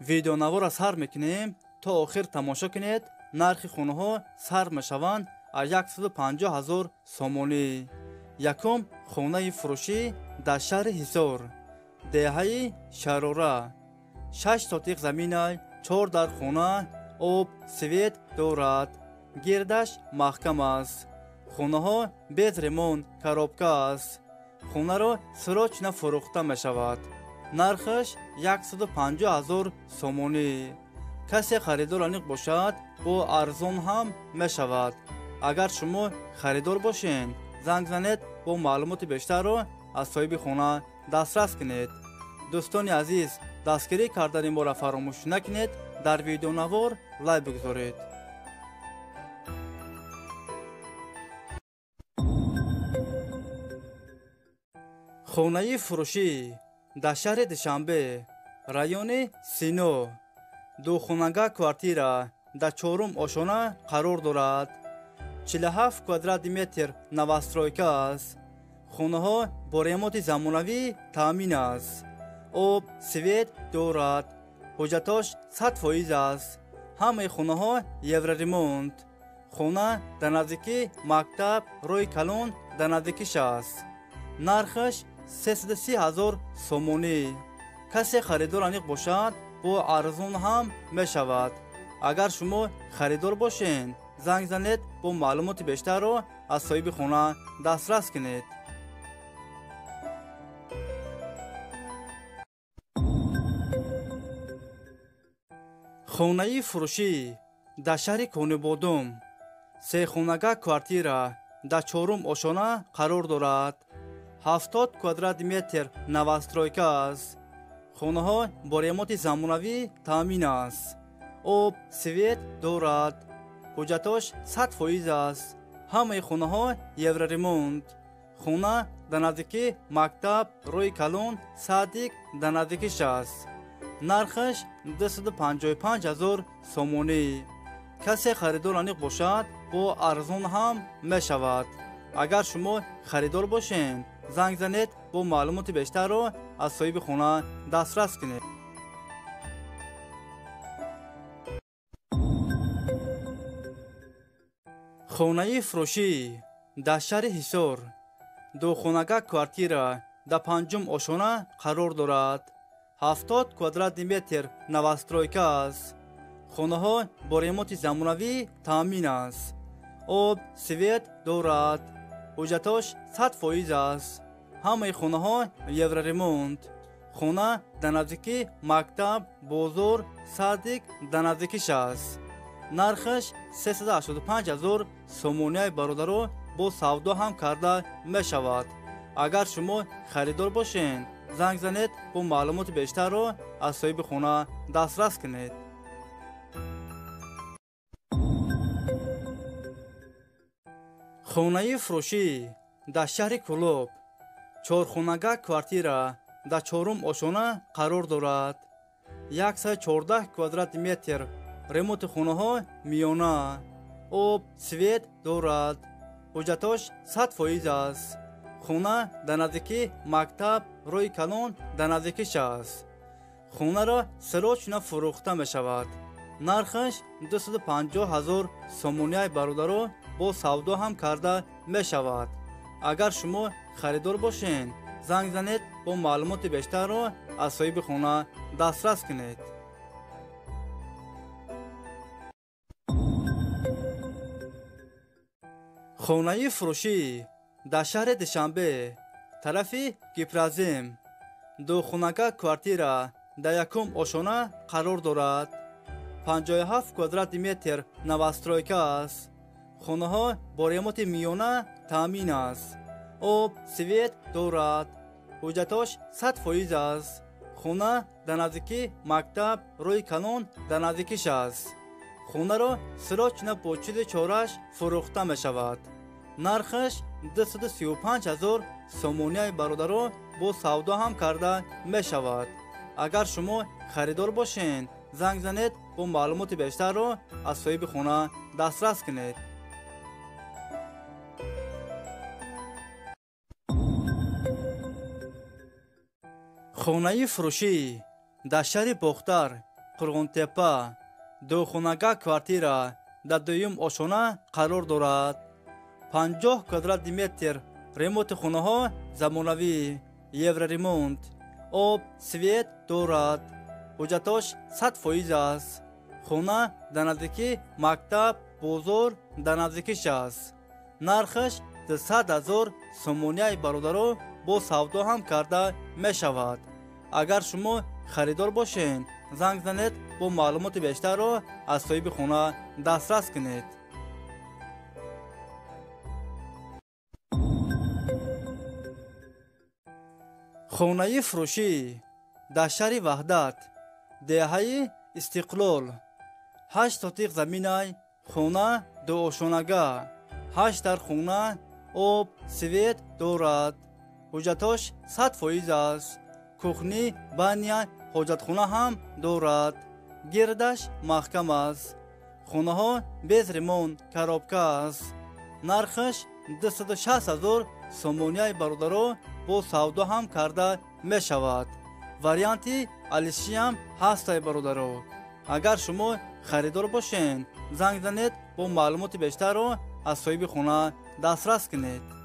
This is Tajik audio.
Видеонаворро сар мекунем, то охир тамошо кунед. Нархи хонаҳо сар мешаванд аз 150 ҳазор сомонӣ. Якум хонаи фурӯшӣ дар шаҳри Ҳисор, деҳаи Шарора. 6 сотиқ заминай, 4 дар хона, об, свет дорад. Гирдаш маҳкам аст. Хонаҳо без ремонт, коробка аст. Хонаро срочно фурӯхта мешавад. Нархаш 150 ҳазор сомонӣ. Касе харидор аниқ бошад, бо арзон ҳам мешавад. Агар шумо харидор бошед, занг занед, бо маълумоти бештарро аз соҳиби хона дастрас кунед. Дӯстони азиз, дастгирӣ кардани моро фаромӯш накунед, дар видеонавор лайк бигузоред. Хонаи фурӯшӣ дар шаҳри Душанбе, райони Сино. Духонага квартира дар чорум ошона қарор дорад. 47 квадрати метр новостройка аст. Хонаҳо бо ремонти замонавӣ таъмин аст. Об, свет дорад. Ҳуҷҷатош 100% аст. Ҳамаи хонаҳо евроремонт. Хона дар наздикии мактаб, роҳи калон дар наздикиш аст. Нархаш 330 ҳазор сомонӣ. Касе харидор аниқ бошад, бо арзон ҳам мешавад. Агар шумо харидор бошед, занг занед, бо маълумоти бештарро аз соҳиби хона дастрас кунед. Хонаи фурӯшӣ дар шаҳри Конибодом. Сехонага квартира дар чорум ошона қарор дорад. 70 квадрати метр новостройка аст. Хонаҳо бо ремонти замонавӣ таъмин аст. Об, свет дорад. Ҳуҷҷатош 100% аст. Ҳамаи хонаҳо евроремонт. Хона дар наздикии мактаб, роҳи калон, садик дар наздикиш аст. Нархаш 255 ҳазор сомонӣ. Касе харидор аниқ бошад, бо арзон ҳам мешавад. Агар шумо харидор бошед, занг занед, бо маълумоти бештарро аз соҳиби хона дастрас кунед. Хонаи фурӯшӣ дар шаҳри Ҳисор. Духонага квартира дар панҷум ошона қарор дорад. 70 квадрати метр новостройка аст. Хонаҳо бо ремонти замонавӣ таъмин аст. Об, свет дорад. Ҳуҷҷатош 100% аст. Ҳамаи хонаҳо евроремонт. Хона дар наздикии мактаб, бозор, садик дар наздикиш аст. Нархаш 385 ҳазор сомонияи бародаро бо савдо ҳам карда мешавад. Агар шумо харидор бошед, занг занед, бо маълумоти бештарро аз соҳиби хона дастрас кунед. Хонаи фурӯшӣ дар шаҳри Кӯлоб. Чорхонага квартира дар чорум ошона қарор дорад. 114 квадрати метр ремонти хонаҳо миёна. Об, свет дорад. Ҳуҷҷатош 100% аст. Хона дар наздикии мактаб, роҳи калон дар наздикиш аст. Хонаро срочно фурӯхта мешавад. Нархаш 250 ҳазор сомонияи бародаро бо савдо ҳам карда мешавад. Агар шумо харидор бошед, занг занед, бо маълумоти бештарро аз соҳиби хона дастрас кунед. Хонаи фурӯшӣ дар шаҳри Душанбе, тарафи Гипразим. Духонага квартира дар якум ошона қарор дорад. 57 квадрати метр новостройка аст. Хонаҳо бо ремонти миёна таъмин аст. Об, свет дорад. Ҳуҷҷатош 100% аст. Хона дар наздикии мактаб, роҳи калон дар наздикиш аст. Хонаро срочно бо чизи чораш фурӯхта мешавад. Нархаш 235 ҳазор сомонияи бародаро бо савдо ҳам карда мешавад. Агар шумо харидор бошед, занг занед, бо маълумоти бештарро аз соҳиби хона дастрас кунед. Хонаи фурӯшӣ дар шаҳри Бохтар, Қурғонтепа. Духонага квартира дар дуюм ошона қарор дорад. 50 квадрати метр. Ремонти хонаҳо замонавӣ, евроремонт. Об, свет дорад. Ҳуҷҷатош 100% аст. Хона дар наздикӣ мактаб, бозор дар наздикиш аст. Нархаш 200 ҳазор сомонияи бародаро, бо савдо ҳам карда мешавад. Агар шумо харидор бошед, занг занед, бо маълумоти бештарро аз соҳиби хона дастрас кунед. Хонаи фурӯшӣ дар шаҳри Ваҳдат, деҳаи Истиқлол, 8 сотиқ заминай, хона дуошонага, 8 дар хона, об, свет дорад. Ҳуҷҷатош 100% аст. Кухни, баня, ҳоҷатхона ҳам дорад. Гирдаш маҳкам аст. Хонаҳо без ремонт, коробка аст. Нархаш 260 ҳазор сомонияи бародаро, бо савдо ҳам карда мешавад. Варианти алишиам ҳастай бародаро. Агар шумо харидор бошед, занг занед, бо маълумоти бештарро аз соҳиби хона дастрас кунед.